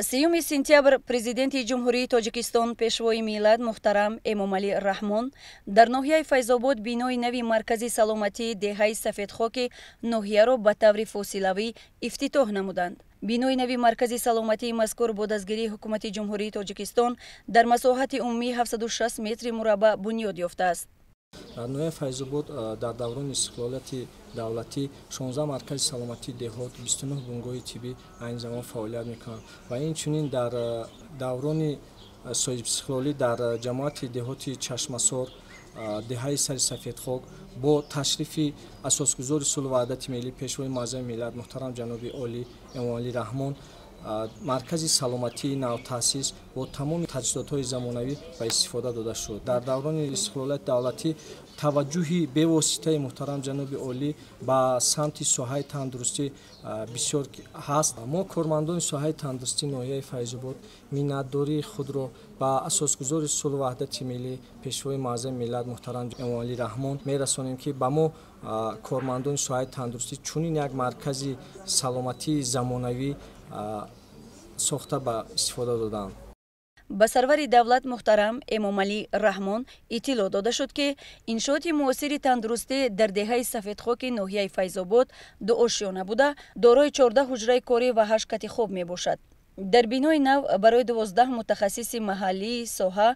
3 сентябр Президенти Ҷумҳурии Тоҷикистон, Пешвои миллат муҳтарам Эмомалӣ Раҳмон дар ноҳияи Файзобод бинои нави маркази саломатии деҳаи Сафедхоки ноҳияро ба таври фосилавӣ ифтитоҳ намуданд. Бинои нави маркази саломатии мазкур бо дастгирии Ҳукумати Ҷумҳурии Тоҷикистон дар масоҳати умумии 760 метри мураббаъ бунёд ёфтааст. Дар ноҳияи Файзобод дар даврони истиқлолияти давлатӣ 16 маркази саломатии деҳот, 29 бунгоҳи тиббӣ айни замон фаъолият мекунанд ва инчунин дар даврони соҳибистиқлолӣ дар ҷамоати деҳоти Чашмасор, деҳаи Сари Сафедхок бо ташрифи асосгузори сулҳу ваҳдати миллӣ, Пешвои муаззами миллат муҳтарам ҷаноби олӣ Эмомалӣ Раҳмон маркази саломатии навтаъсис бо тамоми таҷҳизотҳои замонавӣ ба истифода дода шуд. Дар даврони истиқлолияти давлатӣ таваҷҷӯҳи бевоситаи муҳтарам ҷаноби олӣ ба самти соҳаи тандурустӣ бисёр ҳаст. Мо, кормандони соҳаи тандурустӣ ноҳияи Файзобод, миннатдории худро ба асосгузори сулҳу ваҳдати миллӣ, Пешвои муаззами миллат муҳтарам Эмомалӣ Раҳмон мерасонем, ки ба мо, кормандони соҳаи тандурустӣ, чунин як маркази саломатии замонавӣ сохта ба истифода доданд. Ба сарвари давлат муҳтарам Эмомалӣ Раҳмон иттилоъ дода шуд, ки иншооти муосири тандурустӣ дар деҳаи Сафедхоки ноҳияи Файзобод дуошёна буда, дорои 14 ҳуҷраи корӣ ва 8 кати хоб мебошад. Дар бинои нав барои 12 мутахассиси маҳаллии соҳа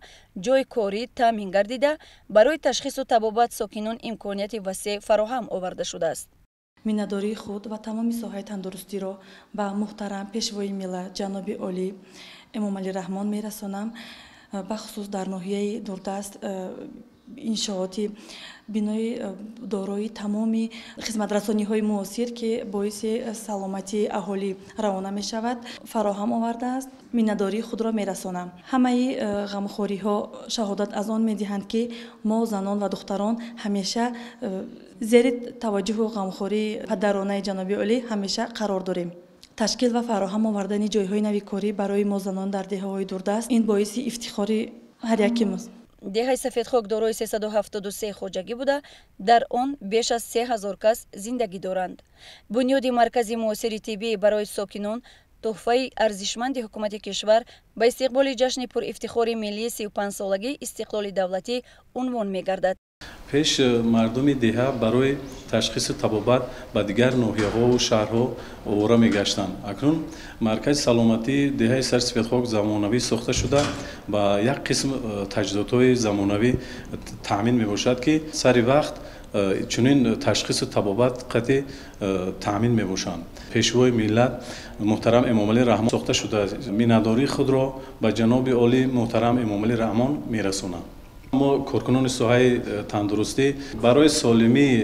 ҷойи корӣ таъмин гардида, барои ташхису табобат сокинон имконияти васеъ фароҳам оварда шудааст. Миннатдории худ ва тамоми соҳаи тандурустиро ба муҳтарам Пешвои миллат ҷаноби олӣ Эмомалӣ Раҳмон мерасонам. Бахусус дар ноҳияи дурдаст иншооти бинои дорои тамоми хизматрасониҳои муосир, ки боиси саломатии аҳолӣ равона мешавад, фароҳам овардааст. Миннатдории худро мерасонам. Ҳамаи ғамхориҳо шаҳодат аз он медиҳанд, ки мо, занон ва духтарон, ҳамеша зери таваҷҷӯҳу ғамхории падаронаи ҷаноби олӣ ҳамеша қарор дорем. Ташкил ва фароҳам овардани ҷойҳои нави корӣ барои мо, занон, дар деҳаҳои дурдаст ин боиси ифтихори ҳар яки мост. Деҳаи Сафедхок дорои 373 хоҷагӣ буда, дар он беш аз 3000 кас зиндагӣ доранд. Бунёди маркази муосири тиббӣ барои сокинон тӯҳфаи арзишманди ҳукумати кишвар ба истиқболи ҷашни пурифтихори миллии 35-солагии истиқлоли давлатӣ унвон мегардад. Пеш мардуми деҳа барои ташхису табобат ба дигар ноҳияҳову шаҳрҳо овора мегаштанд. Акнун маркази саломатии деҳаи Сари Сафедхок замонавӣ сохта шуда, ба як қисм таҷҳизотҳои замонавӣ таъмин мебошад, ки сари вақт чунин ташхису табобат қатъи таъмин мебошанд. Пешвои миллат муҳтарам Эмомалӣ Раҳмон сохта шуда, миннатдории худро ба ҷаноби олӣ муҳтарам Эмомалӣ Раҳмон мерасонам. Мо, коркунони соҳаи тандурустӣ, барои солимии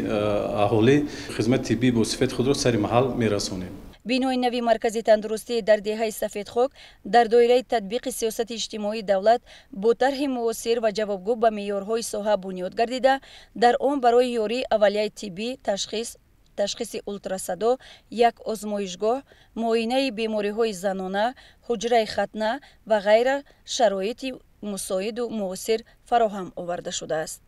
аҳолӣ хизмати тиббӣ бо сифати худро сари маҳал мерасонем. Бинои нави маркази тандурустӣ дар деҳаи Сафедхок дар доираи татбиқи сиёсати иҷтимоии давлат бо тарҳи муосир ва ҷавобгӯ ба меъёрҳои соҳа бунёд гардида, дар он барои ёрии аввалияи тиббӣ, ташхис, ташхиси ултрасадо, як озмоишгоҳ, муоинаи бемориҳои занона, ҳуҷраи хатна ва ғайра шароити мусоиду муосир фароҳам оварда шудааст.